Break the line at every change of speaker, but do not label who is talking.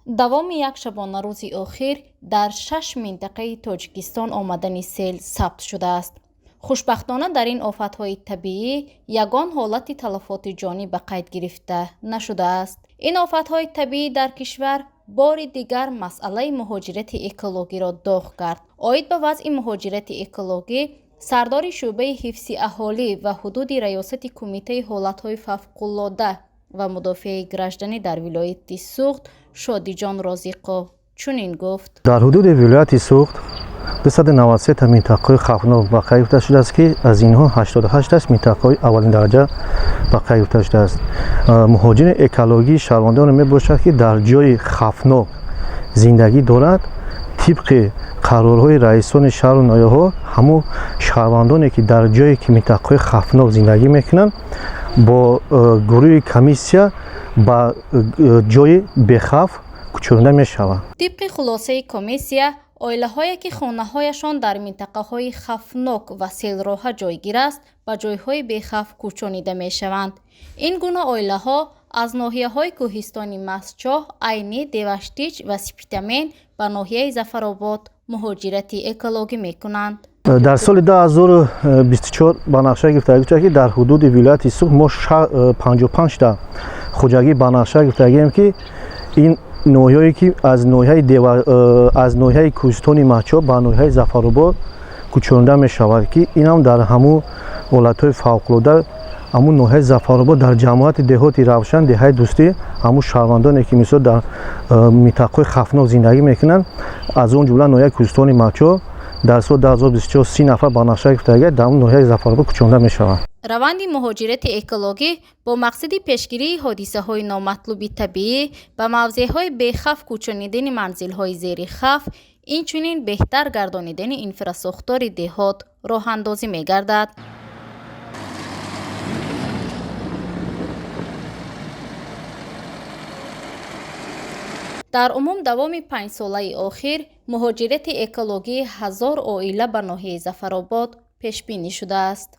Давоми як шабонарӯзи охир дар 6 минтақаи Тоҷикистон омадани сел сабт шудааст. Хушбахтона, дар ин офатҳои табиӣ ягон ҳолати талафоти ҷонӣ ба қайд гирифта нашудааст. Ин офатҳои табиӣ дар кишвар бори дигар масъалаи муҳоҷирати экологиро доғ кард. Оид ба вазъи муҳоҷирати экологӣ сардори шӯъбаи ҳифзи аҳолӣ ва ҳудуди Раёсати Кумитаи ҳолатҳои фавқулода ва мудофиаи гражданӣ дар вилояти Суғд Шодиҷон Розиқов чунин гуфт.
Дар ҳудуди вилояти Суғд 293 минтақаҳои хавфнок ба қайд гирифта шудааст, ки аз инҳо 88 минтақаҳои аввалин дараҷа ба қайд гирифта шудааст. Муҳоҷири экологӣ шаҳрвандоне мебошад, ки дар ҷои хавфнок зиндагӣ дорад. Тибқи қарорҳои раисони шаҳру ноҳияҳо, ҳамун шаҳрвандоне, ки дар ҷое ки минтақаҳои хавфнок зиндагӣ мекунанд, бо гурӯҳи комиссия ба ҷои бехавф кӯчонида мешаванд.
Тибқи хулосаи комиссия, оилаҳое, ки хонаҳояшон дар минтақаҳои хавфнок ва селроҳа ҷойгир аст, ба ҷойҳои бехавф кӯчонида мешаванд. Ин гуна оилаҳо аз ноҳияҳои кӯҳистони Мастчоҳ, Айнӣ, Деваштич ва Спитамен ба ноҳияи Зафаробод муҳоҷирати экологӣ мекунанд.
Дар соли 2024 ба нақша гирифта шуда, ки дар ҳудуди вилояти Суғд мо 55 та хоҷагӣ ба нақша гирифтагием, ки ин ноҳияе, ки аз ноҳияи кӯҳистони Мастчоҳ ба ноҳияи Зафаробод кӯчонида мешавад, ки инам дар ҳамун ҳолатҳои фавқулода ҳамун ноҳияи Зафаробод дар ҷамоати деҳоти Равшан, деҳаи Дӯстӣ, ҳамун шаҳрвандоне, ки мисол дар минтақаҳои хавфнок зиндагӣ мекунанд, аз он ҷумла ноҳияи кӯҳистони Мастчоҳ, дар соли 2024 30 нафар ба нақша гирифтагӣ дар ҳамун ноҳияи Зафаробод кӯчонида мешаванд.
Раванди муҳоҷирати экологӣ бо мақсади пешгирии ҳодисаҳои номатлуби табиӣ, ба мавзеъҳои бехавф кӯчонидани манзилҳои зери хавф, инчунин беҳтар гардонидани инфрасохтори деҳот роҳандозӣ мегардад. Дар умум давоми 5-солаи охир муҳоҷирати экологии 1000 оила ба ноҳияи Зафаробод пешбинӣ шудааст.